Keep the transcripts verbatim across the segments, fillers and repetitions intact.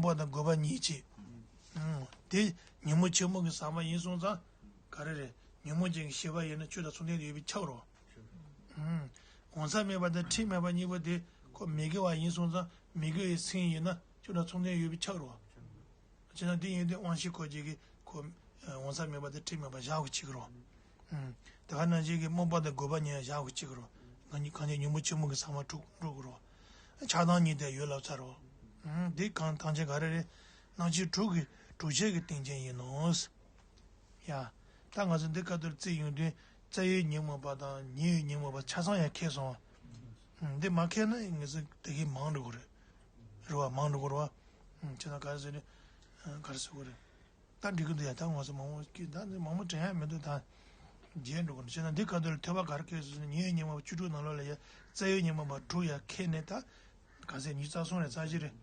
པ་དང་དགོས་པ་གཉིས་བྱེད། ཨང་། དེ་ཉོན་མོངས་ཆེན་མོ་གི་ཟག་པ་ཡིན་སོང་ཙང་ག་རེ་རེད། ཉོན་མོངས་ཅན་གྱི་ཤེས་པ་ཡིན་ན་ཆོས་དང་མཚུངས་ལྡན་དུ་ཡོད་པས་ཁྱབ་རོ། ཨང་། འོང་ས་མེད་པ་དང་ཁྲིམས་མེད་པ་གཉིས་པོ་དེ་ཁོ་མི་དགེ་བ་ཡིན་སོང་ཙང་མི་དགེ་བའི་སེམས་ཡིན་ན་ཆོས་དང་མཚུངས་ལྡན་ཡོད་པས་ཁྱབ་རོ། བྱས་ན་དེ་ཡིན་དུས་དབང་ཤེས་ཁོ་ཅིག་གིས་ཁོ་འོང་ས་མེད་པ་དེ་ཁྲིམས་མེད་པ་བཞག་དགོས་ཅིག་རོ། ཨུམ། དེ་ག་ནང་བཞིན་གྱི་རྨོངས་པ་དང་རྒོད་པ་གཉིས་བཞག་དགོས་ཅིག་རོ། གང་ཉིད་གང་ཉིད་ཉོན་མོངས་ཆེན་མོ་གི་ཟག་མ་འཁྲུག་འགྲོ་དགོས་རོ། ཆགས་སྡང་གཉིས་དེ་ཡོད་ལབ་ཚར་རོ། ཨུམ། དེ་གང་ཐམས་ཅད་ག་རེ་རེད། རྣམ་ཤེས་དྲུག་གི་དྲུག་ཆད་ཀྱི་རྟེན་ཅན་ཡིན་ནོ། ཡ། ད་ང་ཚོ་འདི་ཁ་ཐུག་རྩིས་ཡོང་དུས་རྩ་བའི་ཉོན་མོངས་པ་དང་ཉེ་བའི་ཉོན་མོངས་པ་ཆ་ཚང་ཡང་ཁེལ་སོང་བ། ཨུམ། འདི་མ་ཁེལ་ན་ང་ཚོ་དེ་གའི་མང་འགྲོ་གི་རེད། རེད་བ། མང་འགྲོ་གི་རེད་བ། ཨུམ། ཁྱེད་རང་ག་རེ་ཟེར་ནས། ཨ། ག་རེ་ཟེར་དགོས་རེད། ད་འགྲིག་གི་འདུག་ཡ། ད་ང་ཚོ་མང་པོ་ཀྱི་ད་ནི་མང་པོ་དྲན་ཡ་མི་འདུག་ད་བརྗེད་འགྲོ་གི་འདུག་བྱས་ན་འདི་ག་དུས་ལ་ཐོས་པ་ག་རེ་སྐྱེས་སོང་ཟེར་ན། ཉེ་བའི་ཉོན་མོངས་པ་བཅུ་དྲུག་ནང་ལོགས་ལ་ཡ་རྩ་བའི་ཉོན་མོངས་པ་དྲུག་ཡ་ཁེལ་ནས། ད་ག་ཚད་ཉི་ཤུ་རྩ་གསུམ་རེད། རྩ་བཞི་རེད།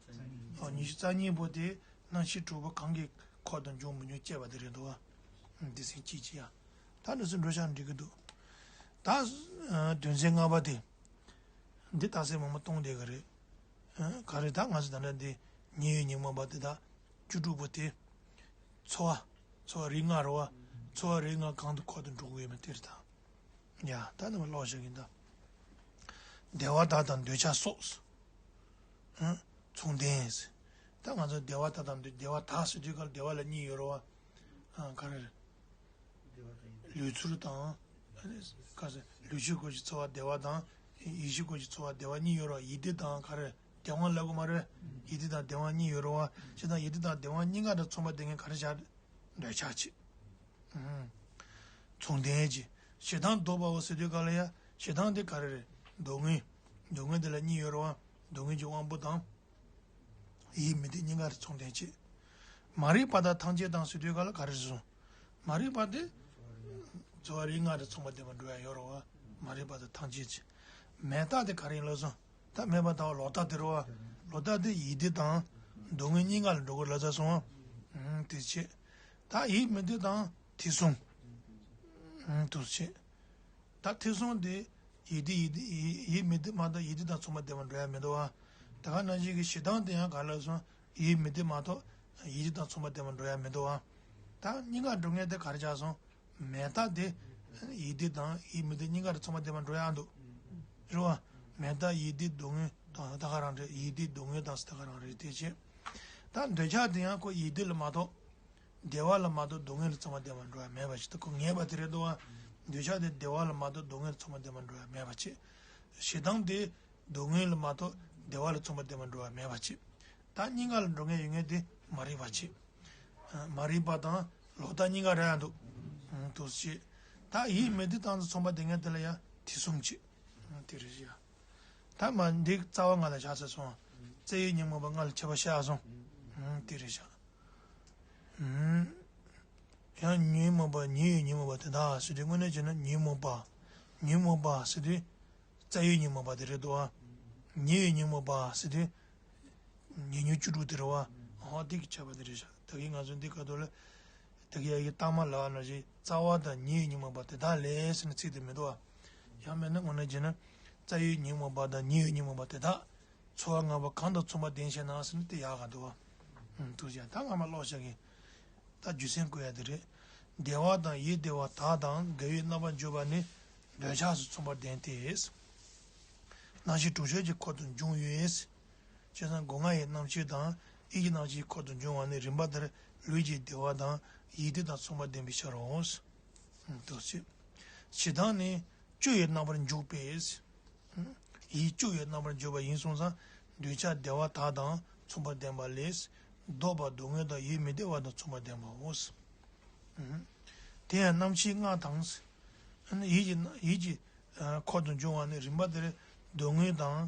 ཨོ། ཉི་ཤུ་རྩ་གཉིས་པོ་དེ་རྣམ་ཤེས་དྲུག་པོ་གང་གི་འཁོར་དུ་འབྱུང་མི་འབྱུང་དཔྱད་པ་དེ་རེད་འདུག་བ། འདི་ཚན་གཅིག་བྱས་ཡ། ད་འདི་ཚོ་འགྲོ་བཞག་འགྲིག་གི་འདུག་ད་དོན་ཚན་ལྔ་པ་དེ། འདི་རྟགས་གསལ་མང་པོ་གཏོང་བསྡད་གི་རེད། ཨ། ག་རེ། ད་ང་ཚོ་ད་ལྟ་འདི་ཉེ་བའི་ཉོན་མོངས་པ་དེ་དག་བཅུ་དྲུག་པོ་དེ། ཚོར་བ། ཚོར་བ་རིགས་ལྔ་རེད་བ། ཚོར་བ་རིགས་ལྔ་གང་དུ་འཁོར་དུ་འགྲོ་གི་ཡོད་མེད་དེ་རེད་ད། ཡ། ད་ནི་མ་ཀློག་བཞག་གིན་ད། བདེ་བ་དག་དང་འདོད་ཆགས་སོགས། ཨ། མཚུངས་ལྡན་ཟེར། ད་ང་ཚོ་བདེ་བ་དག་དང་འདོད། བདེ་བ་དག་ཟེར་དུས་ག་ལ་བདེ་བ་ལ་གཉིས་ཡོད་རེད་བ། ཨ། ག་རེ་རེད། ལུས་ཚོར་དང་། ཁ་ཟེར། ལུས་ཆོས་སྐོར་གྱི་ཚོར་བ་བདེ་བ་དང་། ཡིད་ཆོས་སྐོར་གྱི་ཚོར་བ་བདེ་བ་གཉིས་ཡོད་རེད། ཡིད་བདེ་དང་ག་རེ། བདེ་བ་ལབ་དགོས་མ་རེད། ཡིད་བདེ་དང་བདེ་བ་གཉིས་ཡོད་རེད་བ། བྱས་ཙང་ཡིད་བདེ་དང་བདེ་བ་གཉིས་ཀ་དང་མཚུངས་པ་ལྡན་མཁན་ག་རེ་བཞག་འདོད་ཆགས་བྱེད། ཨུམ། མཚུངས་ལྡན་གྱི། ཞེ་སྡང་ལྡོག་པའོ་ཟེར་དུས་ག་ལ་ཡ། ཞེ་སྡང་དེ་ག་རེ་རེད། སྡུག་བསྔལ། སྡུག་བསྔལ་དེ་ལ་གཉིས་ཡོད་རེད་བ། སྡུག་བསྔལ་གྱི་དབང་པོ་དང་། ཡིད་མི་བདེ་གཉིས་ཀ་དང་མཚུངས་ལྡན་བྱེད། མ་རིག་པ་དག་ཐམས་ཅད་དང་ཟེར་དུས་ག་ལ་ག་རེ་གསུངས། མ་རིག་པ་དེ་ཚོར་བ་རིགས་ལྔ་དང་མཚུངས་པ་ལྡན་པར་འགྲོ་ཡ་ཡོད་རེད་བ། མ་རིག་པ་དག་ཐམས་ཅད་བྱེད། མེད་རྟགས་དེ་ག་རེ་ཡིན་ལབ་སོང་། ད་མེད་པ་ལྟ་བུ་ལོག་ལྟ་དེ་རེད་བ། ལོག་ལྟ་དེ་ཡིད་བདེ་དང་སྡུག་བསྔལ་གཉིས་ཀ་ལ་འགྲོ་གི་ལབ་ཚར་སོང་བ། ཨུམ། དེ་བྱེད། ད་ཡིད་མི་བདེ་དང་དེ་མཚུངས། ཨུམ། དེ་བྱེད། ད་ཐེ་ཚོམ་དེ་ཡིད་བདེ་ཡིད་བདེ་ཡིད་ཡིད་མི་བདེ་མ་གཏོགས་ཡིད་བདེ་དང་མཚུངས་པ་ལྡན་པར་འགྲོ་ཡ་མི་འདུག་བ། ད་ག་ནང་བཞིན་གྱི་ཞེ་སྡང་དེ་ཡང་ག་ལ་སོང་། ཡིད་མི་བདེ་མ་གཏོགས་ཡིད་བདེ་དང་མཚུངས་པ་ལྡན་པར་འགྲོ་ཡ་མི་འདུག་བ། ད་གཉིས་ཀ་འགྲོ་མཁན་དེ་ག་རེ་ཆགས་སོང་། མེད་རྟགས་དེ་ཡིད་བདེ་དང་ཡིད་མི་བདེ་གཉིས་ཀ་དང་མཚུངས་པ་ལྡན་པར་འགྲོ་ཡ་འདུག་རེད་བ། མེད་རྟགས་ཡིད་བདེ་སྡུག་བསྔལ་དང་ད་ག་རང་རེད། ཡིད་བདེ་སྡུག་བསྔལ་དང་ད་ག་རང་རེད། དེ་བྱས། ད་འདོད་ཆགས་དེ་ཡང་ཁོ་ཡིད་བདེ་ལ་མ་གཏོགས། བདེ་བ་ལ་མ་གཏོགས་སྡུག་བསྔལ་ལ་མཚུངས་པ་ལྡན་པར་འགྲོ་ཡ་མེད་པ་ཞིག་ད་ཁོ་ངེས་པ་དེ་རེད་འདུག་བ། འདོད་ཆགས་དེ་བདེ་བ་ལ་མ་གཏོགས་སྡུག་བསྔལ་ལ་མཚུངས་པ་ལྡན་པར་འགྲོ་ཡ་མེད་པ་བྱེད། ཞེ་སྡང་དེ་སྡུག་བསྔལ་ལ་མ་གཏོགས་བདེ་བ་ལ་མཚུངས་པ་ལྡན་པར་འགྲོ་ཡ་མེད་པ་བྱེད། ད་གཉིས་ཀ་ལ་འགྲོ་མཁན་ཡོད་མཁན་དེ་མ་རིག་པ་བྱེད། མ་རིག་པ་དང་ལོག་ལྟ་གཉིས་ཀ་རེད་ཡ་འདུག་དུ་བྱེད། ད་ཡིད་མི་བདེ་དང་མཚུངས་པ་ལྡན་མཁན་དེ་ལ་ཡ་དེ་མཚུངས་བྱེད། དེ་རེད་ཡ། ད་མ་འདི་རྩ་བ་ལྔ་ལ་བཞག་ཚར་སོང་། རྩ་བའི་ཉོན་མོངས་པ་ལྔ་ལ་ཁྱབ་པ་བཤད་སོང་། དེ་རེད་བཞག་ཡང་ཉོན་མོངས་པ་ཉེ་བའི་ཉོན་མོངས་པ་དེ་དག་ཟེར་དུས་དངོས་གནས་བྱས་ན་ཉོན་མོངས་པ། ཉོན་མོངས་པ་ཟེར་དུས་རྩ་བའི་ཉོན་མོངས་པ་དེ་རེད་འདུག་བ། ཉེ་བའི་ཉོན་མོངས་པ་ཟེར་དུས་ཉེ་ཉོན་བཅུ་དྲུག་དེ་རེད་བ། ཧོ་འདི་གི་ཁྱབ་པ་དེ་རེད་བཞག་ད་གིན་ང་ཚོ་འདི་ག་དུས་ལ། ད་གིན་ཡ་གི་རྟགས་མ་ལབ་ན་ཞིག་རྩ་བ་དང་ཉེ་བའི་ཉོན་མོངས་པ་དེ་དག་ལས་ཟེར་ནས་ཚིག་དེ་མི་འདུག་བ། ཡང་མིན་ན་དངོས་གནས་བྱས་ན་རྩ་བའི་ཉོན་མོངས་པ་དང་ཉེ་བའི་ཉོན་མོངས་པ་དེ་དག་ཚོར་བ་ལྔ་པོ་གང་དང་མཚུངས་པ་ལྡན་ཞེ་ན་ཟེར་ན་དེ་ཡག་ག་འདུག་བ། ཐུགས་རྗེ་ཆེ། ད་སྔ་མ་ཀློག་བཞག་གི། ད་རྒྱུ་མཚན་བཀོད་ཡ་དེ་རེད། བདེ་བ་དང་ཡིད་བདེ་བ་དག་དང་འགལ་བའི་རྣམ་པར་འཇོག་པ་ནི་འདོད་ཆགས་སུ་མཚུངས་པ་ལྡན་ཏེ། རྣམ་ཤེས་དྲུག་ཆད་ཀྱི་འཁོར་དུ་འབྱུང་བས། བྱས་ཙང་སྒོ་ལྔ་ཡི་རྣམ་ཤེས་དང་ཡིད་ཀྱི་རྣམ་ཤེས་ཀྱི་འཁོར་དུ་འབྱུང་བ་ནི་རིམ་པ་ལྟར་ལུས་ཀྱི་བདེ་བ་དང་ཡིད་བདེ་དང་མཚུངས་པ་ལྡན་པའི་ཕྱིར་རོ། དུ་བྱེད། ཞེ་སྡང་ནི་བཅུ་ཡི་རྣམ་པར་འཇོག་པས། ཡིད་བཅུ་ཡི་རྣམ་པར་འཇོག་པ་ཡིན་སོང་ཙང་འདོད་ཆགས་བདེ་བ་དག་དང་མཚུངས་པ་ལྡན་པ་ལས་ལྡོག་པ་སྡུག་བསྔལ་དང་ཡིད་མི་བདེ་བ་དང་མཚུངས་པ་ལྡན་པའོ། དེ་ཡང་རྣམ་ཤེས་ལྔ་དང་། ཡིད་ཀྱི་ཡིད་ཀྱི་འཁོར་དུ་འབྱུང་བ་ནི་རིམ་པ་དེར་སྡུག་བསྔལ་དང་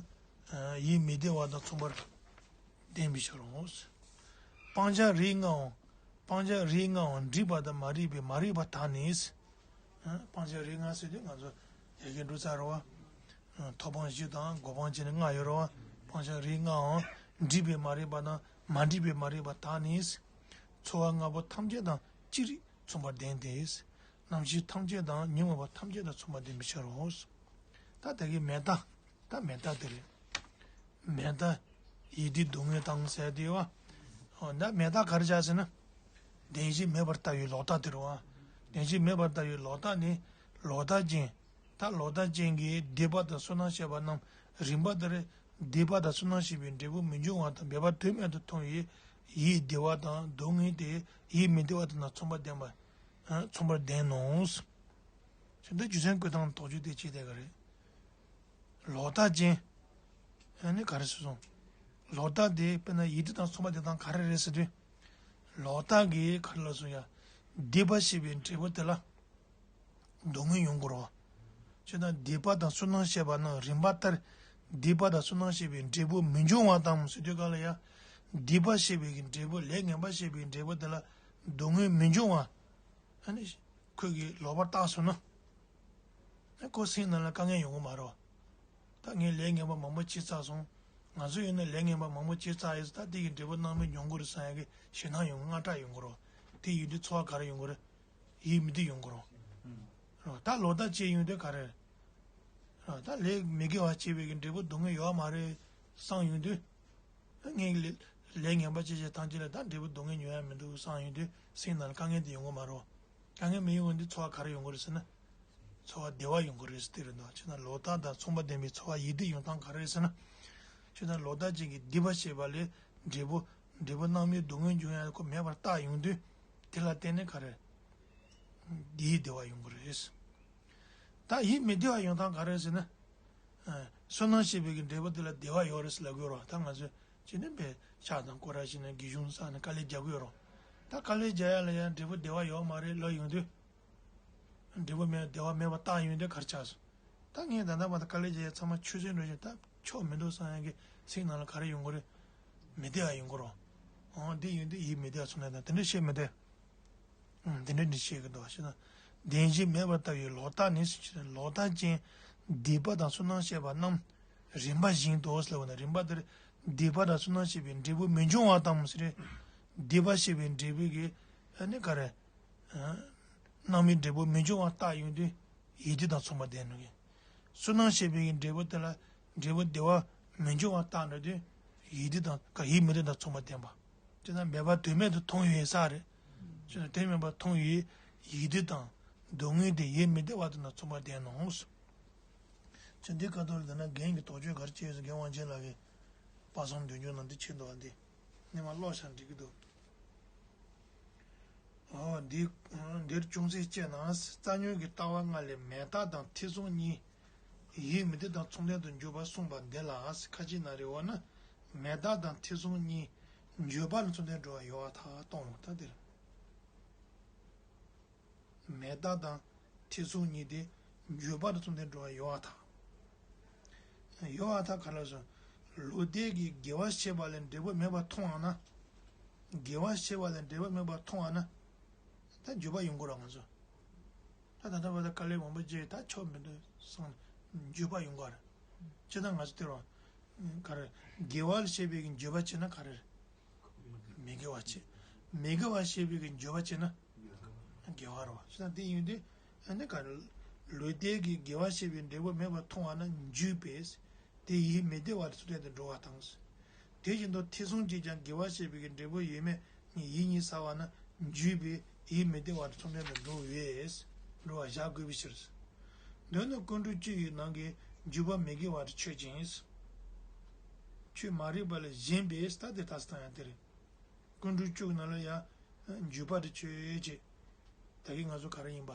ཡིད་མི་བདེ་བ་དང་མཚུངས་པར་ལྡན་པའི་ཕྱིར་རོ། སྤང་བྱ་རིགས་ལྔའང་། སྤང་བྱ་རིགས་ལྔའང་འདྲིས་པ་དང་མ་འདྲིས་པའི་མ་རིག་པ་དག་ནི། སྤང་བྱ་རིགས་ལྔ་ཟེར་དུས་ང་ཚོ་ཡ་གི་འགྲོ་ཚར་རོ་བ། ཐོབ་སྤང་བཞི་དང་གོ་འཕང་བྱས་ནས་ལྔ་ཡོད་རོ་བ། སྤང་བྱ་རིགས་ལྔའང་འདྲིས་པའི་མ་རིག་པ་དང་མ་འདྲིས་པའི་མ་རིག་པ་དག་ནི། ཚོར་བ་ལྔ་པོ་ཐམས་ཅད་དང་ཅི་རིགས་མཚུངས་པར་ལྡན་ཏེ། རྣམ་ཤེས་ཐམས་ཅད་དང་ཉོན་མོངས་པ་ཐམས་ཅད་དང་མཚུངས་པ་ལྡན་པའི་ཕྱིར་རོ། ད་དེ་གི་མེད་ལྟ། ད་མེད་ལྟ་དེ་རེད། མེད་ལྟ། ཡིད་བདེ་སྡུག་བསྔལ་དང་ཟེར་དེ་བ། འོ་ད་མེད་རྟགས་ག་རེ་བྱ་ཟེར་ན། བདེན་བཞི་མེད་པར་ལྟ་བའི་ལོག་ལྟ་དེ་རེད་བ། བདེན་བཞི་མེད་པར་ལྟ་བའི་ལོག་ལྟ་ནི། ལོག་ལྟ་ཅན། ད་ལོག་ལྟ་ཅན་གྱིས་སྡིག་པ་དང་བསོད་ནམས་བསགས་པ་རྣམས་རིམ་པ་ལྟར་སྡིག་པ་དང་བསོད་ནམས་བསགས་པའི་འབྲས་བུ་མི་འབྱུང་བ་དང་འབད་པ་དོན་མེད་དུ་མཐོང་བས་ཡིད་བདེ་བ་དང་སྡུག་བསྔལ་དེ་ཡིད་མི་བདེ་བ་དེ་དང་མཚུངས་པར་ལྡན་པ། མཚུངས་པར་ལྡན་ནོ། ཞེས་འདི་རྒྱུ་མཚན་བཀོད་སྟངས་དོགས་གཅོད་དེ་བྱས་ཏེ་ག་རེད། ལོག་ལྟ་ཅན། ཨ་ནི་ག་རེ་ཟེར་སོང་། ལོག་ལྟ་དེ་དཔེར་ན་ཡིད་བདེ་དང་མཚུངས་པ་དེ་དང་ག་རེ་རེད་ཟེར་དུས། ལོག་ལྟ་གིས་ག་རེ་ལབ་སོང་ཡ། སྡིག་པ་བཤད་པའི་འབྲས་བུ་དེ་ལ། སྡུག་བསྔལ་ཡོང་གི་རེད། ཅེ་ན་སྡིག་པ་དང་བསོད་ནམས་བཤད་པ་རྣམས་རིམ་པ་ལྟར། སྡིག་པ་དང་བསོད་ནམས་བཤད་པའི་འབྲས་བུ་མི་འབྱུང་བ་དང་ཟེར་དུས་ག་ལ་ཡ། སྡིག་པ་བཤད་པའི་གི་འབྲས་བུ་ལས་ངན་པ་བཤད་པའི་འབྲས་བུ་དེ་ལ་སྡུག་བསྔལ་མི་འབྱུང་བ། ཨ་ནི། ཁོས་གི་ལོག་པར་བརྟགས་སོང་ན། ཨ་ཁོ་སེམས་ནང་ལ་དཀའ་ངལ་ཡོང་གི་མ་རེད། ད་ངས་ལས་ངན་པ་མང་པོ་བྱས་ཚར་སོང་། ང་ཚོ་ཡིན་ན་ལས་ངན་པ་མང་པོ་བྱས་ཚར་ཡོད་ད་དེ་གི་འབྲས་བུ་སྣང་མེད་མྱོང་གི་རེད་བསམ་ཡ་གི་ཞེད་སྣང་ཡོང་གི་དངངས་སྐྲག་ཡོང་གི་རེད། དེ་ཡོད་དུས་ཚོར་བ་ག་རེ་ཡོང་གི་རེད། ཡིད་མི་བདེ་ཡོང་གི་རེད། རེད་ད་ལོག་ལྟ་བྱས་ཡོང་དུས་ག་རེ་རེད། རེད་ད་ལས་མི་དགེ་བ་བྱས་པའི་གི་འབྲས་བུ་སྡུག་བསྔལ་ཡོད་མ་རེད་བསམ་ཡོང་དུས། ངས་ལས་ལས་ངན་པ་བྱས་བྱས་ཐམས་ཅད་ལ་ད་འབྲས་བུ་སྡུག་བསྔལ་མྱོང་ཡ་མི་འདུག་བསམ་ཡོང་དུས་སེམས་ནང་ལ་དཀའ་ངལ་དེ་ཡོང་གི་མ་རེད། དཀའ་ངལ་མི་ཡོང་བ་འདི་ཚོར་བ་ག་རེ་ཡོང་གི་རེད་ཟེར་ན། ཚོར་བ་བདེ་བ་ཡོང་གི་རེད་ཟེར་དེ་རེད་འདུག་ཅེ་ན་ལོག་ལྟ་དང་མཚུངས་པ་ལྡན་པའི་ཚོར་བ་ཡིད་བདེ་ཡོང་སྟངས་ག་རེ་རེད་ཟེར་ན། ཅེ་ན་ལོག་ལྟ་ཅན་གྱི་སྡིག་པ་བྱས་པ་ལས་འབྲས་བུ་འབྲས་བུ་སྣང་མེད་སྡུག་བསྔལ་འབྱུང་ཡ་ཁོ་མེད་པར་བརྟགས་ཡོང་དུས་དེ་ལ་བརྟེན་ནས་ག་རེ། ཡིད་བདེ་བ་ཡོང་གི་རེད། ད་ཡིད་མི་བདེ་བ་ཡོང་སྟངས་ག་རེ་རེད་ཟེར་ན། བསོད་ནམས་བྱས་པའི་གི་འབྲས་བུ་དེ་ལ་བདེ་བ་ཡོད་རེད་ཟེར་ལབ་ཀྱི་ཡོད་རེད་ད་ང་ཚོས་ཅི་ནས་པའི་ཕྱག་དང་སྐོར་ར་བྱས་ནས་དགེ་སྦྱོང་བསགས་ནས་དཀའ་ལས་རྒྱག་གི་ཡོད་རེད། ད་དཀའ་ལས་རྒྱག་ཡ་ལ་ཡང་འབྲས་བུ་བདེ་བ་ཡོད་མ་རེད་ལབ་ཡོང་དུས། འབྲས་བུ་མེད་བདེ་བ་མེད་པ་བརྟགས་ཡོང་དུས་ག་རེ་ཆགས་སོང་། ད་ངས་ད་ལྟ་བར་དུ་དཀའ་ལས་རྒྱག་ཡ་ཚང་མ་ཆུད་ཟོས་འགྲོ་བཞིན་ད་ཆོག་མི་འདུག་བསམ་ཡ་གི་སེམས་ནང་ལ་ག་རེ་ཡོང་གི་རེད། མི་བདེ་བ་ཡོང་གི་རེད། འོ་འདི་ཡོང་དུས་ཡིད་མི་བདེ་བ་ཚོར་ནས་ད་དེ་འདྲ་བཤད་མི་བདེ། འདི་འདྲ་འདི་བཤད་ཀྱི་འདུག་ཞེ་ན། བདེན་བཞི་མེད་པར་ལྟ་བའི་ལོག་ལྟ་ནི་ཞེ་ན་ལོག་ལྟ་ཅན། སྡིག་པ་དང་བསོད་ནམས་བཤད་པ་རྣམས་རིམ་པ་བཞིན་དུ་ཟེར་བ་ན་རིམ་པ་དེར་སྡིག་པ་དང་བསོད་ནམས་བཤད་པའི་འབྲས་བུ་མི་འབྱུང་བ་དང་ཟེར། སྡིག་པ་བཤད་པའི་འབྲས་བུ་གི་ཨ་ནི་ག་རེ། སྣང་མེད་འབྲས་བུ་མི་འབྱུང་བ་བརྟགས་ཡོང་དུས་ཡིད་བདེ་དང་མཚུངས་པ་ལྡན་ནོ། བསོད་ནམས་བཤད་པའི་འབྲས་བུ་དེ་ལ་འབྲས་བུ་བདེ་བ་མི་འབྱུང་བ་བརྟགས་འགྲོ་དུས་ཡིད་བདེ་དང་ག་ཡིད་མི་བདེ་དང་མཚུངས་པ་ལྡན་པ། ཅེ་ན་མེད་པ་དོན་མེད་དུ་མཐོང་ཡོད་ས་རེད། ཅེ་ན་དོན་མེད་པར་མཐོང་ཡོད། ཡིད་བདེ་དང་སྡུག་བསྔལ་དེ་ཡིད་མི་བདེ་བ་དེ་དང་མཚུངས་པ་ལྡན་ནོ། ཅེ་འདི་ཁ་ཐོག་ལ་ད་ན་རྒན་གྱི་དོགས་གཅོད་ག་རེ་བྱས་ཡོད་ཟེར་རྒན་དབང་ཆེན་ལགས་ཀྱིས་དཔག་བསམ་དོན་བརྒྱུད་ནང་འདི་ཕྱིན་འདུག་བ་འདི་ནི་མ་ཀློག་བྱ་འགྲིག་གི་འདུག་འོ་འདི་འདིར་ཅུང་ཟད་དཔྱད་ན་རྩ་ཉོན་གྱི་ལྟ་བ་ལྔ་ལས་མེད་རྟགས་དང་ཐེ་ཚོམ་གཉིས་ཡིད་མི་བདེ་དང་མཚུངས་ལྡན་དུ་འཇོག་པ་གསུངས་པ་འདི་ལ་ཁ་ཅིག་ན་རེ་འོ་ན་མེད་རྟགས་དང་ཐེ་ཚོམ་གཉིས་འགྱོད་པ་ལ་མཚུངས་ལྡན་འགྲོ་བ་ཡོད་པར་ཐལ་གཏོང་ལུགས་ད་འདིར། མེད་རྟགས་དང་ཐེ་ཚོམ་གཉིས་ཏེ་འགྱོད་པ་དང་མཚུངས་ལྡན་འགྲོ་བ་ཡོད་པར་ཐལ། ཡོད་པར་ཐལ་ག་ལ་སོང་། ལུས་འདས་ཀྱི་དགེ་བ་བྱས་པ་ལས་འབྲས་བུ་མེད་པར་མཐོང་བ་ན། དགེ་བ་བྱས་པ་ལས་འབྲས་བུ་མེད་པར་མཐོང་བ་ན། ད་འགྱོད་པ་ཡོང་གི་རེད་ང་ཚོ། ད་ད་ལྟ་བར་དུ་དཀའ་ལས་མང་པོ་བརྒྱབ་ད་ཆོག་མི་འདུག་བསམ་འགྱོད་པ་ཡོང་གི་རེད། ཅི་ད་ང་ཚོ་དེ་རུ། ག་རེ། དགེ་བ་ལ་བྱས་པའི་གི་འགྱོད་པ་བྱས་ན་ག་རེ་རེད། མི་དགེ་བ་བྱས། མི་དགེ་བ་བྱས་པའི་གི་འགྱོད་པ་བྱས་ན། དགེ་བ་རེད་བ། ཞེ་ན་དེ་ཡིན་དུས། ཨ་ནི་ག་རེ། ལུས་འདས་ཀྱི་དགེ་བ་བྱས་པའི་འབྲས་བུ་མེད་པར་མཐོང་བ་ན་འགྱོད་པས། དེ་ཡིད་མི་བདེ་བ་དང་མཚུངས་ལྡན་དུ་འགྲོ་བ་དང་། དེ་བཞིན་དུ་ཐེ་ཚོམ་གྱིས་ཀྱང་དགེ་བ་བྱས་པའི་གི་འབྲས་བུ་ཡོད་མེད་ཉིད་ཡིད་གཉིས་ཟ་བ་ན་འགྱོད་པས་ཡིད་མི་བདེ་བ་དང་མཚུངས་ལྡན་དུ་འགྲོ་བས། འགྲོ་བ་བཞག་དགོས་པའི་ཕྱིར། འདོད་ན་ཀུན་འགྲོ་བཅུ་ཡི་ནང་གི་འགྱོད་པ་མི་དགེ་བ་དེ་ཆོས་ཅན། ཆོས་མ་རིག་པ་ལས་གཞན་པས་ད་དེ་ལྟ་སྟངས་ཡང་དེ་རེད། ཀུན་འགྲོ་བཅུ་ནང་ལ་ཡང་འགྱོད་པ་དེ་ཆོས་ཅན། ད་གིན་ང་ཚོ་ག་རེ་ཡིན་པ།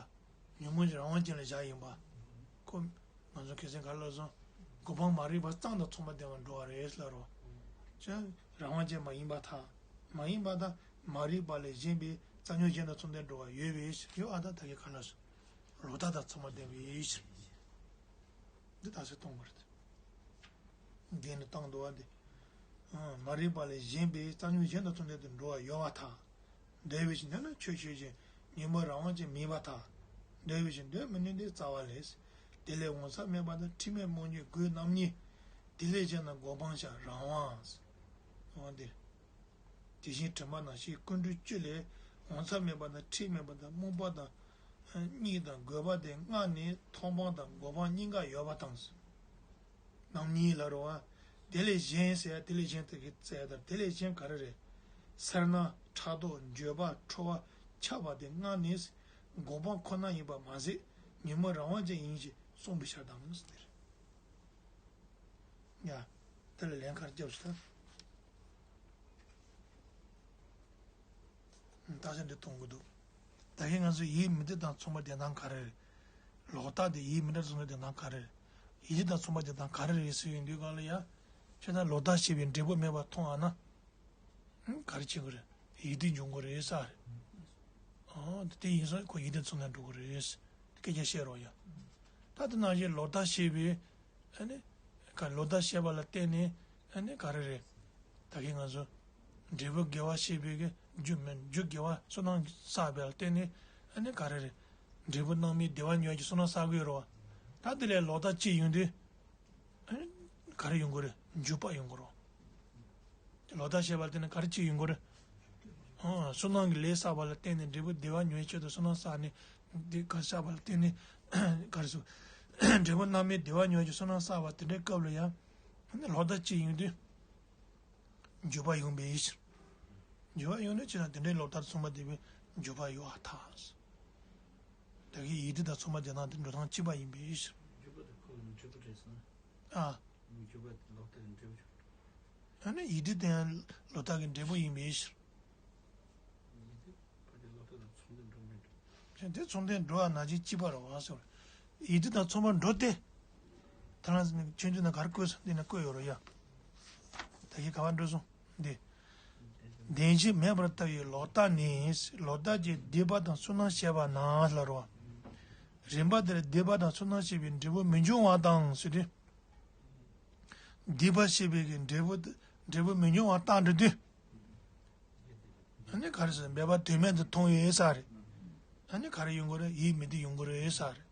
ཉོན་མོངས་རང་དབང་ཅན་ལ་བཞག་ཡིན་པ། ཁོ། ང་ཚོ་ཁ་སང་ག་རེ་ལབ་སོང་། གོ་འཕང་མ་རིག་པ་གཙང་དང་མཚུངས་པ་ལྡན་པར་འགྲོ་བ་རེད་ལབ་རོ། ཅང་རང་དབང་ཅན་མ་ཡིན་པར་ཐལ། མ་ཡིན་པར་ཐལ། མ་རིག་པ་ལས་གཞན་པའི་རྩ་ཉོན་གཞན་དང་མཚུངས་ལྡན་འགྲོ་བ་ཡོད་པའི་ཕྱིར་ཡོད་ཨ་ད་ད་གིན་ག་རེ་ལབ་སོང་། ལོག་ལྟ་དང་མཚུངས་པ་ལྡན་པའི་ཕྱིར། འདི་ད་ཚོད་གཏོང་དགོས་རེད། འགལ་ནས་བཏང་འདུག་བ་འདི། མ་རིག་པ་ལས་གཞན་པའི་རྩ་ཉོན་གཞན་དང་མཚུངས་ལྡན་དུ་འགྲོ་བ་ཡོད་པར་ཐལ། འདོད་པའི་ཕྱིར་འདོད་ན་ཆོས་ཆོས་ཅན། ཉོན་མོངས་རང་དབང་ཅན་མིན་པར་ཐལ། འདོད་པའི་ཕྱིར་འདོད་མི་ནུས་ཏེ་རྩ་བ་ལས། དེ་ལས་འོང་ས་མེད་པ་དང་ཁྲིམས་མེད་རྨོངས་གཉིད་དགོས་རྣམ་གཉིས། དེ་ལས་གཞན་ན་གོ་འཕང་བྱ་རང་དབང་། འོ་འདིར། དེ་བཞིན་དྲི་མ་ནང་བཞིན་ཀུན་འགྲོ་བཅུ་ལས་འོང་ས་མེད་པ་དང་ཁྲིམས་མེད་པ་དང་རྨོངས་པ་དང་། གཉིད་དང་རྒོད་པ་དེ་ལྔ་ནི་མཐོང་སྤང་དང་གོ་འཕང་གཉིས་ཀ་ཡོད་པ་དང་། རྣམ་གཉིས་ལ་རོ་བ། དེ་ལས་གཞན་ཟེར་ཡ་དེ་ལས་གཞན་དེ་གི་ཟེར་ཡ་དང་དེ་ལས་གཞན་ག་རེ་རེད། སེར་སྣ་ཕྲག་དོག་འགྱོད་པ་ཁྲོ་བ་ཆགས་པ་དེ་མངའ་ནས་འགོག་པ་ཁོ་ན་ཡིན་པ་མ་ཟད་ཉོན་མོངས་རང་དབང་ཅན་ཡིན་ཞེས་གསུངས་པའི་ཕྱིར་དང་ཟེར། ཡ། དེ་ལ་ལན་ཁར་སྐྱབས་སུ་ད། རྟགས་ཆ་འདི་གཏོང་གི་འདུག་ད་གིན་ང་ཚོ་ཡིད་མི་བདེ་དང་མཚུངས་པ་བདེན་སྟངས་ག་རེ་རེད། ལོག་ལྟ་དེ་ཡིད་མི་བདེ་དང་མཚུངས་པ་བདེན་སྟངས་ག་རེ་རེད། ཡིད་བདེ་དང་མཚུངས་པ་བདེན་སྟངས་ག་རེ་རེད་ཟེར་ཡོང་དུས་སྒང་ལ་ཡ། ཁྱོད་ད་ལོག་ལྟ་ཞེས་པའི་འབྲས་བུ་མེད་པར་མཐོང་བ་ན། ཨང་། ག་རེ་བྱེད་དགོས་རེད། ཡིད་བདེ་འབྱུང་དགོས་རེད་ས་རེད། ཨང་། དེ་ཡིན་སོང་ཁོ་ཡིད་བདེ་མཚུངས་ལྡན་འགྲོ་གི་རེད། སྐད་ཆ་བཤད་རོགས་ཡ། ད་དེ་ནང་བཞིན་ལོག་ལྟ་ཞེས་པའི། ཨ་ནི། ག་ལོག་ལྟ་ཞེས་པ་ལ་བརྟེན་ནས་ཨ་ནི་ག་རེ་རེད། ད་གིན་ང་ཚོ། འབྲས་བུ་དགེ་བ་ཞེས་པའི་གི་རྒྱུ་མེད་རྒྱུ་དགེ་བ་བསོད་ནམས་བསགས་པ་ལ་བརྟེན་ནས་ཨ་ནི་ག་རེ་རེད། འབྲས་བུ་རྣམ་སྨིན་བདེ་བ་མྱོང་ཡག་གི་བསོད་ནམས་བསགས་ཀྱི་ཡོད་རེད་བ། ད་དེ་ལས་ལོག་ལྟ་སྐྱེས་ཡོང་དུས། ཨ་ནི། ག་རེ་ཡོང་གི་རེད། འགྱོད་པ་ཡོང་གི་རེད། ལོག་ལྟ་ཞེས་པ་དེ་ནི་ག་རེ་ཅིག་ཡོང་གི་རེད། ཨང་། བསོད་ནམས་ཀྱི་ལས་བསགས་པ་ལ་བརྟེན་ནས་འབྲས་བུ་བདེ་བ་མྱོང་བའི་ཆེད་དུ་བསོད་ནམས་བསགས་ནས། འདི་ག་བསགས་པ་ལ་བརྟེན་ནས། ག་རེ་ཟེར། འབྲས་བུ་རྣམ་སྨིན་བདེ་བ་མྱོང་བའི་བསོད་ནམས་བསགས་པ་དེ་འདྲའི་སྐབས་ལ་ཡང་། ཨ་ནི་ལོག་ལྟ་སྐྱེས་ཡོང་དུས། འགྱོད་པ་ཡོང་བའི་ཕྱིར། འགྱོད་པ་ཡོང་ནས་ཅི་ན་དེ་འདྲའི་ལོག་ལྟར་མཚུངས་པ་བདེན་པའི་འགྱོད་པ་ཡོང་བ་ཐལ། ད་གིན་ཡིད་བདེ་དང་མཚུངས་པ་བདེན་སྟངས་དེ་འགྲོ་སྟངས་གཅིག་པ་ཡིན་པའི་ཕྱིར། འགྱོད་པ་དེ་ཁོ་ལ་འབྲས་བུ་རེད་ཟེར་ན། ཨ། འགྱོད་པ་དེ་ལོག་ལྟ་གི་འབྲས་བུ་ཆགས། ཨ་ནི་ཡིད་བདེ་དེ་ཡང་ལོག་ལྟ་གི་འབྲས་བུ་ཡིན་པའི་ཕྱིར། ཡིད་བདེ་ཕ་དེ་ལོག་ལྟ་དང་མཚུངས་ལྡན་འགྲོ་མི་འགྲོ། དེ་མཚུངས་ལྡན་འགྲོ་བ་ན་ཅིག་གཅིག་པ་རེད་བ་ཟེར། ཡིད་བདེ་དང་མཚུངས་པར་འགྲོ་སྟེ། ད་ལ་ཆོས་འདི་ན་གར་བཀོད་སོང་འདི་ན་བཀོད་ཡོད་རོ་ཡ། ད་གིན་ག་བ་འགྲོ་སོང་འདི། བདེན་བཞི་མེད་པར་ལྟ་བའི་ལོག་ལྟ་ནི་ལོག་ལྟ་ཅན་བདེ་བ་དང་བསོད་ནམས་བཤད་པ་ན་ལ་རོ། རིམ་པ་དེར་བདེ་བ་དང་བསོད་ནམས་བཤད་པའི་འབྲས་བུ་མི་འབྱུང་བ་དང་ཟེར་ཏེ། བདེ་བ་ཞེས་པའི་གི་འབྲས་བུ་འབྲས་བུ་མི་འབྱུང་བ་རྟགས་འགྲོ་དུས། ཨ་ནི་ག་རེ་ཟེར་འབད་པ་དོན་མེད་དུ་མཐོང་ཡོད་ས་རེད། ཨ་ནི་ག་རེ་ཡོང་གི་རེད་ཡིད་མི་བདེ་ཡོང་གི་རེད་ས་རེད།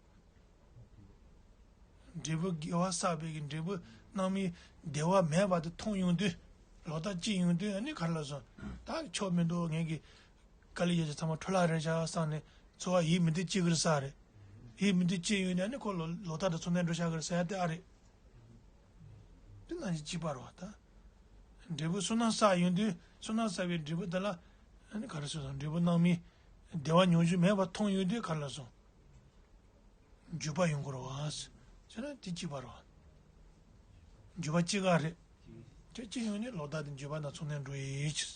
འབྲས་བུ་དགེ་བ་བསགས་པའི་གི་འབྲས་བུ་རྣམ་སྨིན་བདེ་བ་མེད་པ་དེ་མཐོང་ཡོང་དུས། ལོག་ལྟ་སྐྱེས་ཡོང་དུས་ཨ་ནི་ག་རེ་ལབ་སོང་། ད་ཆོག་མི་འདུག་ངས་གི། དཀའ་ལས་བརྒྱབ་ཚང་མ་འཕྲོ་བརླག་རེད་ཤག་བསམ་ནས་འཚོ་བ་ཡིད་མི་བདེ་སྐྱེ་གི་རེད་ས་རེད། ཡིད་མི་བདེ་སྐྱེས་ཡོང་དུས་ཨ་ནི་ཁོ་ལོ་ལོག་ལྟ་དང་མཚུངས་ལྡན་འགྲོ་ཤག་གི་རེད་ཟེར་ཡ་དེ་ཨ་རེད། དེ་ནང་བཞིན་གཅིག་པ་རེད་བ་ད། འབྲས་བུ་བསོད་ནམས་བསགས་ཡོང་དུས་བསོད་ནམས་བསགས་པའི་འབྲས་བུ་དེ་ལ་ཨ་ནི་ག་རེ་ཟེར་སོང་འབྲས་བུ་རྣམ་སྨིན་བདེ་བ་མྱོང་རྒྱུ་མེད་པར་མཐོང་ཡོང་དུས་ག་རེ་ལབ་སོང་། འགྱོད་པ་ཡོང་གི་རེད་བ། ཟེར་ན་དེ་གཅིག་པ་རེད་བ། འགྱོད་པ་གཅིག་ག་རེད། དེ་གཅིག་ཡོང་ནས་ལོག་ལྟ་དེ་འགྱོད་པ་དང་མཚུངས་ལྡན་འགྲོ་ཡི་ཕྱིར།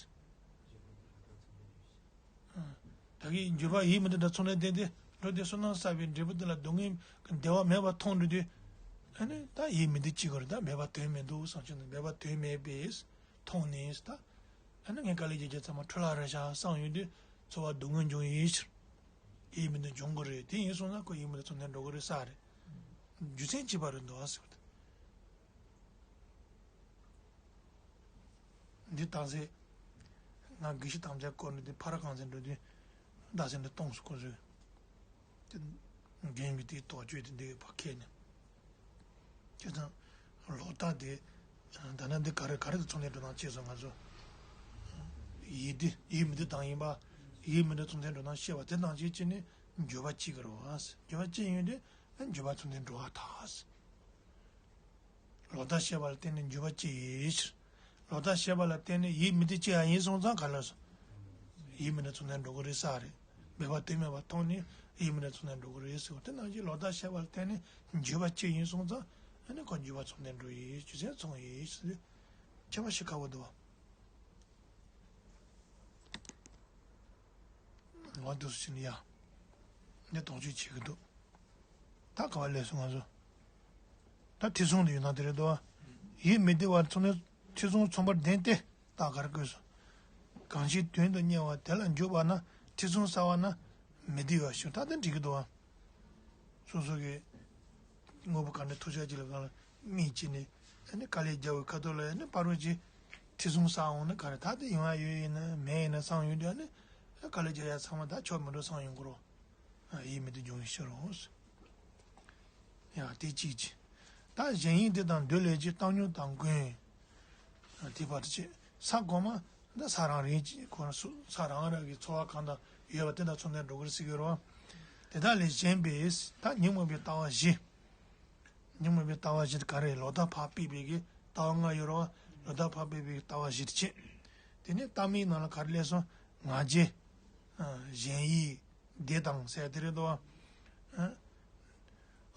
ད་གིན་འགྱོད་པ་ཡིད་མི་བདེ་དང་མཚུངས་ལྡན་ལྡན་ཏེ་འགྲོ་དེ་བསོད་ནམས་བསགས་པའི་འབྲས་བུ་དེ་ལ་སྡུག་བསྔལ་གྱི་བདེ་བ་མེད་པར་མཐོང་འགྲོ་དུས། ཨ་ནི་ད་ཡིད་མི་བདེ་སྐྱེ་གི་རེད་ད་འབད་པ་དོན་མི་འདུག་བསམ་བྱུང་ནས་འབད་པ་དོན་མེད་པས་མཐོང་ནས་ད། ཨ་ནི་ངས་དཀའ་ལས་བརྒྱབ་རྒྱུ་ཚང་མ་འཕྲོ་བརླག་རེད་ཤག་བསམ་ཡོང་དུས་འཚོ་བ་སྡུག་བསྔལ་འབྱུང་ཡི་ཕྱིར། ཡིད་མི་བདེ་འབྱུང་གི་རེད་དེ་ཡིན་སོང་ན་ཁོ་ཡིད་མི་བདེ་མཚུངས་ལྡན་འགྲོ་གི་རེད་ས་རེད། རྒྱུ་མཚན་གཅིག་པ་རེད་འདུག་ཨ་ཟེར་བ་དེ། འདི་བཏང་ཚེ། ང་དགེ་བཤེས་དམ་བཅའ་སྐོར་ནས་འདི་ཕ་ར་གང་ཚེ་འགྲོ་དུས། བདག་ཚེ་འདི་གཏོང་སུ་ཁོ་ཚོས། དེ། རྒན་གྱི་དེའི་དོགས་གཅོད་དེ་འདི་ཕ་ཁས་ནས། བྱས་ཙང་། ལོག་ལྟ་དེ། ད་ནི་འདི་ག་རེ་ག་རེ་དང་མཚུངས་ལྡན་འགྲོ་སྟངས་ཅེས་སོགས་ང་ཚོ། ཡིད་བདེ་ཡིད་མི་བདེ་དང་ཡིན་པ། ཡིད་མི་བདེ་མཚུངས་ལྡན་འགྲོ་སྟངས་ཤེས་པ་དེ་དང་ཅིག་བྱས་ནས་འགྱོད་པ་སྐྱེ་གི་རེད་བ། འགྱོད་པ་སྐྱེ་ཡོང་དུས་འགྱོད་པ་མཚུངས་ལྡན་འགྲོ་བ་དང་། ལོག་ལྟ་ཤེས་པ་ལ་བརྟེན་ནས་འགྱོད་པ་སྐྱེ་ཡི་ཕྱིར། ལོག་ལྟ་ཤེས་པ་ལ་བརྟེན་ནས་ཡིད་མི་བདེ་སྐྱེ་ཡ་ཡིན་སོང་ཙང་ག་ལ་སོང་། ཡིད་མི་བདེ་མཚུངས་ལྡན་འགྲོ་གི་རེད་ས་རེད། འབད་པ་དོན་མེད་པ་མཐོང་ནས་ཡིད་མི་བདེ་མཚུངས་ལྡན་འགྲོ་གི་རེད་ཟེར་བ་དེ་ནང་བཞིན་ལོག་ལྟ་ཤེས་པ་ལ་བརྟེན་ནས་འགྱོད་པ་སྐྱེ་ཡིན་སོང་ཙང་ཨ་ནི་ཁོ་འགྱོད་པ་མཚུངས་ལྡན་འགྲོ་ཡི་རྒྱུ་མཚན་མཚུངས་ཡི་ཟེར་ཏེ། ཁྱད་པར་ཞིག་ཁ་བོ་འདུག་བ། ང་འདུག་སུ་ཕྱིན་ཡ། འདི་དོགས་གཅོད་བྱེད་ཀྱི་འདུག་ད་ག་བ་ལས་སོང་ང་ཚོ། ད་ཐེ་ཚོམ་དུ་ཡོད་ན་དེ་རེད་དོ། ཡིད་མི་བདེ་བར་མཚུངས་ནས་ཐེ་ཚོམ་མཚུངས་པར་ལྡན་ཏེ་རྟགས་ག་རེ་བཀོད་སོང་། གང་ཞིག་དོན་དུ་གཉེར་བ་དེ་ལ་འཇུག་པ་ན་ཐེ་ཚོམ་ཟ་བ་ན་མི་བདེ་བ་ཞུ་ད་དེ་འགྲིག་གི་འདུག་བ། སོ་སོ་གི་དངོས་པོ་ག་འདྲ་ཐུག་ཆ་ཅིག་ལ་གང་ལ་དམིགས་བྱས་ནས་ཨ་ནི་དཀའ་ལས་རྒྱག་པའི་ཁ་ཐུག་ལ་ཨ་ནི་ཕར་རོལ་གྱི་ཐེ་ཚོམ་ཟ་འོང་ན་ག་རེ་ད་དེ་ཡོང་ཡ་ཡོད་ཡིན་ན་མེད་ཡིན་ན་བསམ་ཡོང་དུས་ཨ་ནི་དཀའ་ལས་རྒྱག་ཡ་ཚང་མ་ད་ཆོག་མི་འགྲོ་བསམ་ཡོང་གི་རོ། ཡིད་མི་བདེ་འབྱུང་བའི་ཕྱིར་རོ། ཡང་དེ་གཅིག་གཅིག་ད་གཞན་ཡིད་བདེ་དང་འདོད་ལས་ཀྱི་བཏང་སྙོམས་དང་ཀུན། དེ་བར་བྱེད་ས་གོང་མ་འདི་ས་རང་རེད་ཀྱི་ཁོ་རང་སུ་ས་རང་རང་གི་ཚོར་བ་གང་དང་ཡོད་པ་དེ་དང་མཚུངས་ལྡན་འགྲོ་གི་རེད་ཟེར་གྱི་རོ། དེ་དག་ལས་གཞན་པའི་ད་ཉོན་མོངས་པའི་ལྟ་བ་བཞི། ཉོན་མོངས་པའི་ལྟ་བ་བཞི་དེ་ག་རེ་ལོག་ལྟ་ཕར་སྤེལ་བའི་གི་ལྟ་བ་ལྔ་ཡོད་རོ། ལོག་ལྟ་ཕར་སྤེལ་བའི་ལྟ་བ་བཞི་དེ་བྱེད། དེ་ནས་ལྟ་མིན་ནང་ལ་ག་རེ་སླེབས་སོང་། ང་རྒྱལ། ཨ། གཞན་ཡིད། བདེ་དང་ཟེར་དེ་རེད་དོ། ཨ།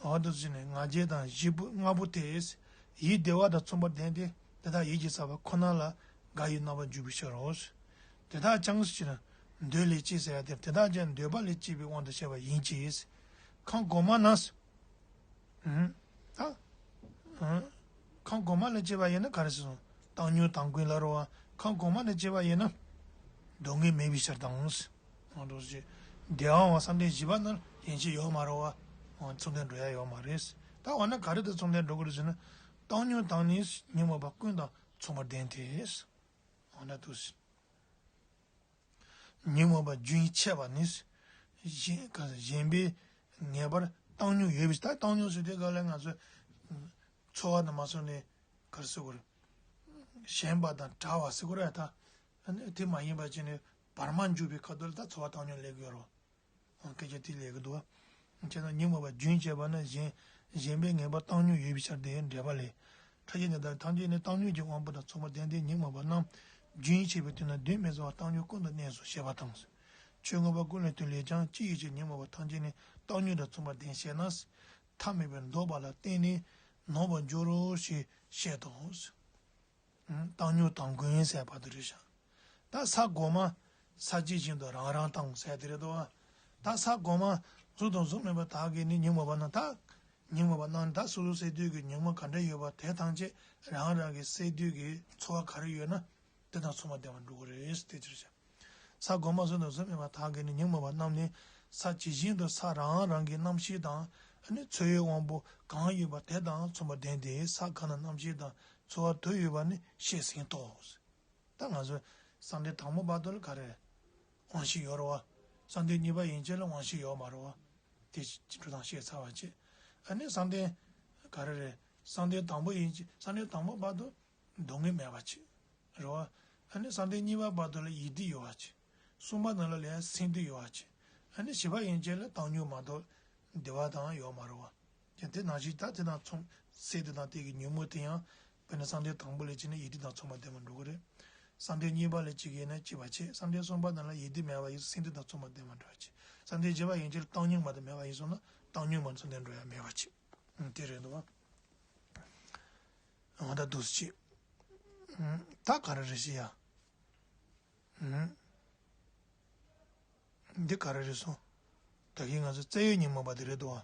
འོ་དེ་ཚོ་ནས་ང་རྒྱལ་དང་བཞི་པོ་ལྔ་པོ་དེས་ཡིད་བདེ་བ་དང་མཚུངས་པར་ལྡན་ཏེ། དེ་དག་ཡིད་ཀྱི་ས་བོན་ཁོ་ན་ལ་དགའ་བའི་རྣམ་པར་འཇུག་པའི་ཕྱིར་རོ། དེ་དག་ཀྱང་ཟེར་ན་འདོད་ལས་སྐྱེས་ཟེར་ཡ་དེ། དེ་དག་ཀྱང་འདོད་པ་ལས་སྐྱེས་པའི་དབང་དུ་བྱས་པ་ཡིན་གྱི། ཁམས་གོང་མ་ན། ཨུམ། ད། ཨུམ། ཁམས་གོང་མ་ལ་སྐྱེས་པ་ཡིན་ན་ག་རེ་ཟེར་སོང་། བཏང་སྙོམས་དང་ཀུན་ལ་རོ་བ། ཁམས་གོང་མ་ལ་སྐྱེས་པ་ཡིན་ན། སྡུག་བསྔལ་མེད་པའི་ཕྱིར་དང་། ང་འགྲོ་ཞེས། བདེ་བའང་བསམ་གཏན་བཞི་པ་ན་ཡན་ཆད་ཡོད་མ་རེད་བ། མཚུངས་ལྡན་འགྲོ་ཡ་ཡོད་མ་རེད། ད་འོ་ན་ག་རེ་དང་མཚུངས་ལྡན་འགྲོ་གི་རེད་ཟེར་ན། བཏང་སྙོམས་དང་ནི་ཉོན་མོངས་པ་ཀུན་དང་མཚུངས་པར་ལྡན་ཏེ། འོ་ན་དུ། ཉོན་མོངས་པ་རྒྱུན་ཆད་པ་ནི། གཞན་གཞན་པས་ངེས་པར་བཏང་སྙོམས་ཡོད་པའི། ད་བཏང་སྙོམས་ཟེར་དུས་སྐབས་ལ་ང་ཚོས་ཚོར་བ་དང་མ་ཚོར་ནས་ག་རེ་ཟེར་དགོས་རེད། ཞེན་པ་དང་བྲལ་བ་ཟེར་དགོས་རེད་ད། ཨ་ནི་དེ་མ་ཡིན་པ་བྱས་ནས་བར་མ་འཇུག་པའི་ཁ་ཐུག་ལ་ད་ཚོར་བ་བཏང་སྙོམས་སླེབས་ཀྱི་ཡོད་རེད། སྐད་ཆ་དེ་ལས་ཀྱི་འདུག་བ། བྱས་ན་ཉོན་མོངས་པ་རྒྱུན་ཆད་པ་ནི་གཞན་གཞན་པས་ངེས་པར་བཏང་སྙོམས་ཡོད་པའི་ཕྱིར་ཏེ། འགྲེལ་པ་ལས། ཕྲ་རྒྱས་འདི་ལྟར་ཐམས་ཅད་ནི་བཏང་སྙོམས་ཀྱི་དབང་པོ་དང་མཚུངས་པར་ལྡན་ཏེ། ཉོན་མོངས་པ་རྣམས་རྒྱུན་ཆད་པའི་དུས་ན་གདོན་མི་ཟ་བར་བཏང་སྙོམས་ཀུན་ཏུ་གནས་སོ་ཞེས་པ་དང་། ཆོས་མངོན་པ་ཀུན་ལས་བཏུས་ལས་ཀྱང་། ཅི་ཡོད་ཀྱང་ཉོན་མོངས་པ་ཐམས་ཅད་ནི་བཏང་སྙོམས་དང་མཚུངས་པར་ལྡན་ཞེ་ན། ཐ་མལ་པའི་འདོད་པ་ལ་བརྟེན་ནས་ནོར་བར་འགྱུར་རོ་ཞེས་བཤད་དོ། ཨང་། བཏང་སྙོམས་དང་ཀུན་ཟེར་བ་དེ་རེད་ཤག་ད་ས་གོང་མ། ས་ཇི་བཞིན་དུ་རང་རང་དང་ཟེར་དེ་རེད་དོ། ད་ས་གོང་མ་གཟུགས་དང་གཟུགས་མེད་པ་དག་གིས་ནི་ཉོན་མོངས་པ་རྣམས། ད་ཉོན་མོངས་པ་རྣམས་ད་སོ་སོ་སེམས་འདོད་ཀྱི་ཉོན་མོངས་ག་འདྲ་ཡོད་པ་དེ་ཐམས་ཅད་རང་རང་གི་སེམས་འདོད་ཀྱི་ཚོར་བ་ག་རེ་ཡོད་ན་དེ་དང་མཚུངས་པར་ལྡན་པར་འགྲོ་གི་རེད་ཟེར་དེ་ཅིར་བྱ། ས་གོང་མ་གཟུགས་དང་གཟུགས་མེད་པ་དག་གིས་ནི་ཉོན་མོངས་པ་རྣམས་ནི་ས་ཇི་བཞིན་དུ་ས་རང་རང་གི་རྣམ་ཤེས་དང་། ཨ་ནི་ཚོར་བའི་དབང་པོ་གང་ཡོད་པ་དེ་དང་མཚུངས་པར་ལྡན་ཏེ། ས་གང་ན་རྣམ་ཤེས་དང་ཚོར་བ་དུ་ཡོད་པ་ནི་ཤེས་ཟིན་ཏོ། ད་ང་ཚོས་བསམ་གཏན་དང་པོ་བར་དུ་ལ་ག་རེ་དབང་ཤེས་ཡོད་རེད་བ། བསམ་གཏན་གཉིས་པ་ཡན་ཆད་ལ་དབང་ཤེས་ཡོད་མ་རེད་བ། དེ་འགྲོ་སྟངས་ཤེས་ཚར་བ་བྱས། ཨ་ནི་བསམ་གཏན་ག་རེ་རེད། བསམ་གཏན་དང་པོ་ཡན་ཆད། བསམ་གཏན་དང་པོ་བར་དུ་སྡུག་བསྔལ་མེད་པ་བྱས། རེད་བ། ཨ་ནི་བསམ་གཏན་གཉིས་པ་བར་དུ་ལ་ཡིད་བདེ་ཡོད་པ་བྱས། གསུམ་པ་ནང་ལ་ལས་སེམས་བདེ་ཡོད་པ་བྱས། ཨ་ནི་བཞི་པ་ཡན་ཆད་ལ་བཏང་སྙོམས་མ་གཏོགས་བདེ་བ་དང་ཡོད་མ་རེད་བ། ཀྱང་དེ་ནང་བཞིན་ད་དེ་དང་མཚུངས། སེམས་དེ་དང་དེ་གི་ཉོན་མོངས་དེ་ཡང་། དཔེར་ན་བསམ་གཏན་དང་པོ་ལས་བྱས་ནས་ཡིད་བདེ་དང་མཚུངས་པ་ལྡན་པར་འགྲོ་གི་རེད། བསམ་གཏན་གཉིས་པ་ལས་བྱེད་ཀྱི་ཡིན་ན་སྐྱིད་པ་བྱེད། བསམ་གཏན་གསུམ་པ་ནང་ལ་ཡིད་བདེ་མེད་པ་ཡིན་སོང་། སེམས་བདེ་དང་མཚུངས་པ་ལྡན་པར་འགྲོ་བ་བྱེད། བསམ་གཏན་བཞི་པ་ཡན་ཆད་ལ་བཏང་སྙོམས་མ་གཏོགས་མེད་པ་ཡིན་སོང་ན་བཏང་སྙོམས་མ་མཚུངས་ལྡན་འགྲོ་ཡ་མེད་པ་བྱེད། དེ་རེད་འདུག་བ། འོ་ད་འདུག་སེ་བྱེད། ད་ག་རེ་རེད་ཤི་ཡ། འདི་ག་རེ་རེད་སོང་། ད་གིན་ང་ཚོ་རྩལ་ཡུལ་ཉོན་མོངས་པ་དེ་རེད་འདུག་བ།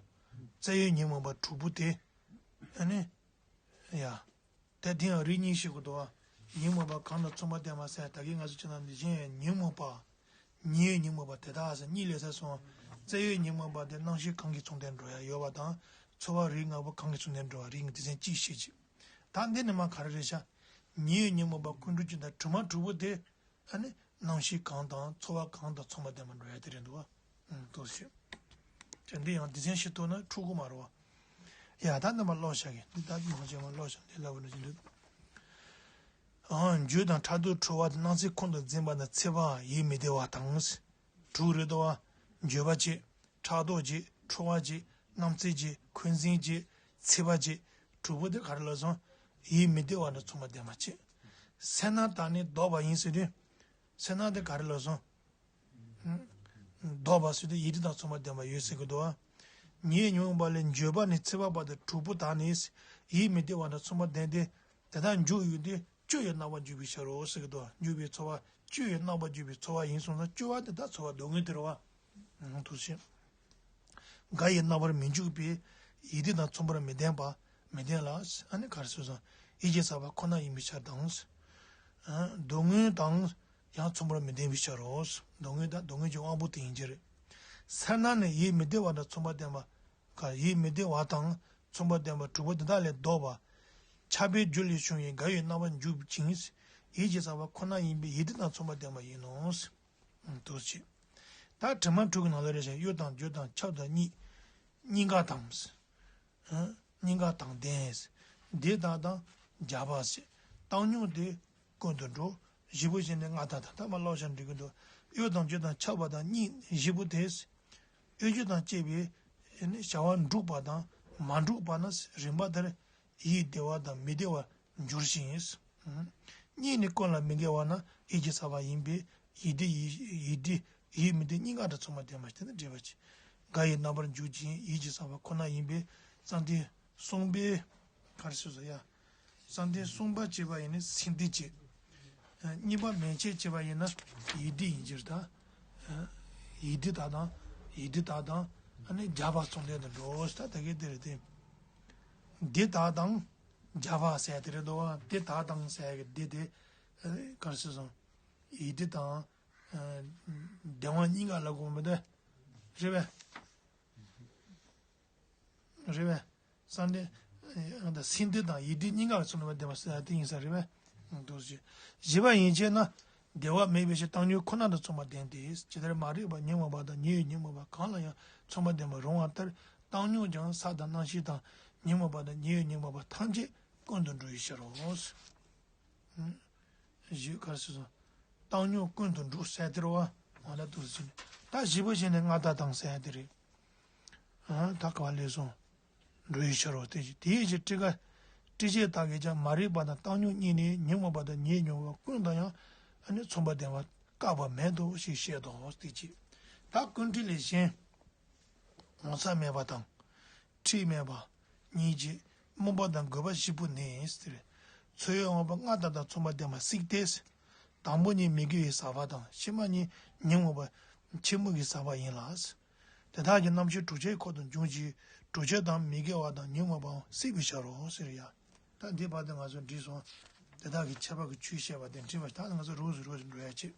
རྩལ་ཡུལ་ཉོན་མོངས་པ་དྲུག་པོ་དེ། ཨ་ནི། ཡ། དེ་དེ་ཡང་རིགས་གཉིས་ཤིག་གི་འདུག་བ། ཉོན་མོངས་པ་གང་དང་མཚུངས་པ་ལྡན་པ་ཟེར། ད་གིན་ང་ཚོ་བྱས་ན་འདི་བཞིན་ཡང་ཉོན་མོངས་པ། ཉེ་བའི་ཉོན་མོངས་པ་དེ་དག་ཟེར་གཉིས་ལས་ཟེར་སོང་། རྩལ་ཡུལ་ཉོན་མོངས་པ་དེ་རྣམ་ཤེས་གང་གིས་མཚུངས་ལྡན་འགྲོ་ཡ་ཡོད་པ་དང་། ཚོར་བ་རིགས་ལྔ་པོ་གང་གིས་མཚུངས་ལྡན་འགྲོ་བ། རིགས་ལྔ་དེ་ཚན་གཅིག་ཤེས་ཀྱི། ད་འདི་ནི་མ་ག་རེ་རེད་ཤག་ཉེ་བའི་ཉོན་མོངས་པ་ཀུན་འགྲོ་ཅན་དང་དྲི་མ་དྲུག་པོ་དེ། ཨ་ནི། རྣམ་ཤེས་གང་དང་ཚོར་བ་གང་དང་མཚུངས་པ་ལྡན་པར་འགྲོ་ཡ་དེ་རེད་འདུག་བ། ཨང་། འདུག་སེ་བྱེད། དེ་འདི་ཡང་སྡེ་ཚན་ཞིག་ཐོག་ན་འཁྲུག་གི་མ་རེད་བ། ཡ་ད་འདི་མ་ཀློག་བཞག་གི། འདི་ད་མང་ཆེ་མ་ཀློག་བཞག་འདི་ལབ་ན་ཅི་འདུག་ཨང་། འགྱོད་དང་ཕྲག་དོག་ཁྲོ་བ་དང་རྣམ་སེམས་ཁོང་དུ་འཛིན་པ་དང་འཚེར་བ་ཡིད་མི་བདེ་བ་དང་། དྲུག་རེད་དོ། འགྱོད་པ་བྱེད། ཕྲག་དོག་བྱེད། ཁྲོ་བ་བྱེད། རྣམ་རྩེ་བྱེད། འཁོན་འཛིན་བྱེད། འཚེར་བ་བྱེད། དྲུག་པོ་དེ་ག་རེ་ལབ་སོང་། ཡིད་མི་བདེ་བ་དང་མཚུངས་པ་ལྡན་པ་བྱེད། སེར་སྣ་དག་ནི་ལྡོག་པ་ཡིན་ཟེར་དུས། སེར་སྣ་དེ་ག་རེ་ལབ་སོང་། ལྡོག་པ་ཟེར་དུས་ཡིད་བདེ་དང་མཚུངས་པ་ལྡན་པ་ཡོད་ཟེར་གི་འདུག་བ། ཉེ་ཉོན་མོངས་པ་ལས་འགྱོད་པ་ནས་འཚེར་བ་བར་དུ་དྲུག་པོ་དག་ནི། ཡིད་མི་བདེ་བ་དང་མཚུངས་པ་ལྡན་ཏེ། དེ་དག་འཇུག་ཡོད་དེ་སྐྱོ་བའི་རྣམ་པར་འཇུག་པའི་ཕྱིར་རོ་ཟེར་གི་འདུག་འཇུག་པའི་ཚོར་བ། སྐྱོ་བའི་རྣམ་པར་འཇུག་པའི་ཚོར་བ་ཡིན་སོང་ན་སྐྱོ་བ་དེ་དག་ཚོར་བ་སྡུག་བསྔལ་དེ་རེད་བ། འདུག་སེ། དགའ་བའི་རྣམ་པར་མི་འཇུག་པའི་ཡིད་བདེ་དང་མཚུངས་པར་མི་ལྡན་པ། མི་ལྡན་ལ། ཨ་ནི་ག་རེ་ཟེར་སོང་། ཡིད་ཀྱི་ས་བོན་ཁོ་ན་ཡིན་པའི་ཕྱིར་དང་། སྡུག་བསྔལ་དང་ཡང་མཚུངས་པར་མི་ལྡན་པའི་ཕྱིར་རོ། སྡུག་བསྔལ་དང་སྡུག་བསྔལ་གྱི་དབང་པོ་དེ་ཡིན་གྱི་རེད། སེར་སྣ་ནི་ཡིད་མི་བདེ་བ་དང་མཚུངས་པར་ལྡན་པ། ག་ཡིད་མི་བདེ་བ་དང་མཚུངས་པར་ལྡན་པ་དྲུག་པོ་དེ་དག་ལས་ལྡོག་པ། ཆགས་པའི་རྒྱུ་ལས་བྱུང་བའི་དགའ་བའི་རྣམ་པར་འཇུག་ཅིང་། ཡིད་ཀྱི་ས་བོན་ཁོ་ན་ཡིན་པས་ཡིད་བདེ་དང་མཚུངས་པར་ལྡན་པ་ཡིན་ནོ། འདུག་སེ། ད་དྲི་མ་དྲུག་གི་ནང་ལ་རེ་ཞིག་གཡོ་དང་འགྱོད་དང་ཁྱབ་དང་གཉིད། གཉིད་འགག་དང་། གཉིད་འགག་དང་ལྡན། བདེ་དག་དང་རྒྱགས་པ་ཟེར། བཏང་སྙོམས་དེ་ཀུན་ཏུ་འགྲོ། བཞི་པོ་བཞི་ནི་ལྔ་དག་དང་། ད་མ་ཀློག་བྱ་འགྲིག་གི་འདུག་གཡོ་དང་འགྱོད་དང་ཁྱབ་པ་དང་གཉིད་བཞི་པོ་དེ། གཡོ་སྒྱུ་དང་བཅས་པའི་ནི་བྱ་བ་འགྲུབ་པ་དང་མ་འགྲུབ་པ་ན་རིམ་པ་ལྟར་ཡིད་བདེ་བ་དང་མི་བདེ་བར་འགྱུར་ཞིང་། གཉིས་ནི་ཀུན་ལ་མི་འགལ་བ་ན་ཡིད་ཀྱི་ས་བ་ཡིན་པས་ཡིད་དེ་ཡིད་ཡིད་དེ་ཡིད་མི་བདེ་གཉིས་ཀ་དང་མཚུངས་པ་ལྡན་པ་ཞིག་དེ་ནི་འགྲེལ་པ་ཅིག་འགའ་ཡི་རྣམ་པར་འཇུག་ཅིང་ཡིད་ཀྱི་ས་བ་ཁོ་ན་ཡིན་པས་བསམ་གཏན་གསུམ་པའི་གར་སོ་སོ་ཡ། བསམ་གཏན་གསུམ་པ་བྱས་པ་ཡིན་ན་སེམས་སྡེ་བྱེད། གཉིས་པ་མན་ཆད་བྱས་པ་ཡིན་ན་ཡིད་སྡེ་ཡིན་གྱིར་ད། ཡིད་སྡེ་དག་དང་ཡིད་སྡེ་དག་དང་ཨ་ནི་རྒྱ་བ་གསུམ་ལྡན་དུ་འགྲོ་ད་ད་གེ་དེ་རེད་དེ། སྡེ་དག་དང་རྒྱ་བ་ཟེར་དེ་རེད་དོ། སྡེ་དག་དང་ཟེར་གི་སྡེ་དེ་གར་སོ་སོ་ཡིད་སྡེ་དང་སྡེ་དབང་གཉིས་ཀ་ལ་གོ་མི་འདུག་རེད་པས། རེད་པས། བསམ་གཏན། ཨ་ད་སེམས་སྡེ་དང་ཡིད་སྡེ་གཉིས་ཀ་ལ་མཚུངས་པ་ལྡན་པ་ཟེར་ཡ་དེ་ཡིན་ས་རེད་པས། འདུག་ཅེས། བཞི་པ་ཡན་ཆད་ན། བདེ་བ་མེད་པའི་ཕྱིར་བཏང་སྙོམས་ཁོ་ན་དང་མཚུངས་པ་ལྡན་ཏེ། ཇི་ལྟར་མ་རིག་པ་ཉོན་མོངས་པ་དང་ཉེ་བའི་ཉོན་མོངས་པ་གང་ལ་ཡང་མཚུངས་པ་ལྡན་པར་རུང་བ་ལྟར་བཏང་སྙོམས་ཀྱང་ས་དང་རྣམ་ཤེས་དང་ཉོན་མོངས་པ་དང་ཉེ་བའི་ཉོན་མོངས་པ་ཐམས་ཅད་ཀུན་ཏུ་འགྲོ་བའི་ཕྱིར་རོ། བཞི་གར་སོ་སོ། བཏང་སྙོམས་ཀུན་ཏུ་འགྲོ་ཟེར་དེ་རེད་བ། འོ་ན་འདུག་ཟེར་ནས་ད་བཞི་པོ་བྱས་ནས་སྔ་ལྟ་དང་ཟེར་དེ་རེད། ཨ་ད་ག་བ་ལས་སོང་། འགྲོ་བའི་ཕྱིར་རོ་དེ་བཞིན་དེའི་ཕྱིར་ཊཱི་ཀ་ཊཱི་ཀྱེ་དག་གིས་ཀྱང་མ་རིག་པ་དང་བཏང་སྙོམས་གཉིས་ནི་ཉོན་མོངས་པ་དང་ཉེ་ཉོན་མོངས་པ་ཀུན་དང་ཡང་ཨ་ནི་མཚུངས་པ་ལྡན་པ་བཀག་པ་མེད་དོ་ཞེས་བཤད་དོ་དེ་བཞིན། ད་ཀུན་ཊཱི་ཀ་ལས་གཞན། ངོ་ཚ་མེད་པ་དང་། ཁྲེལ་མེད་པ། གཉིས་ཀྱིས་རྨོངས་པ་དང་རྒོད་པ་བཞི་པོ་ནི་ཟེར། ཚོར་བའི་དབང་པོ་སྔ་ལྟ་དང་མཚུངས་པ་ལྡན་པ་སྲིད་དེ། དང་པོ་གཉིས་མི་དགེ་བའི་ཟག་པ་དང་ཕྱི་མ་གཉིས་ཉོན་མོངས་པ་ཆེན་པོ་གི་ཟག་པ་ཡིན་ལ། དེ་དག་གི་རྣམ་ཤེས་དྲུག་ཆའི་འཁོར་དུ་འབྱུང་ཞིང་དྲུག་ཆ་དང་མི་དགེ་བ་དང་ཉོན་མོངས་པའང་སྲིད་པའི་ཕྱིར་རོ་ཟེར་ཡ། ད་འདི་བར་དུ་ང་ཚོ་འགྲིག་སོང་། དེ་དག་གི་ཁྱད་པར་གྱི་ཆོས་བཤད་པ་དེ་འགྲིག་པ་ད་ང་ཚོ་རོགས་སུ་རོགས་སུ་འགྲོ་ཡ་ཆེད།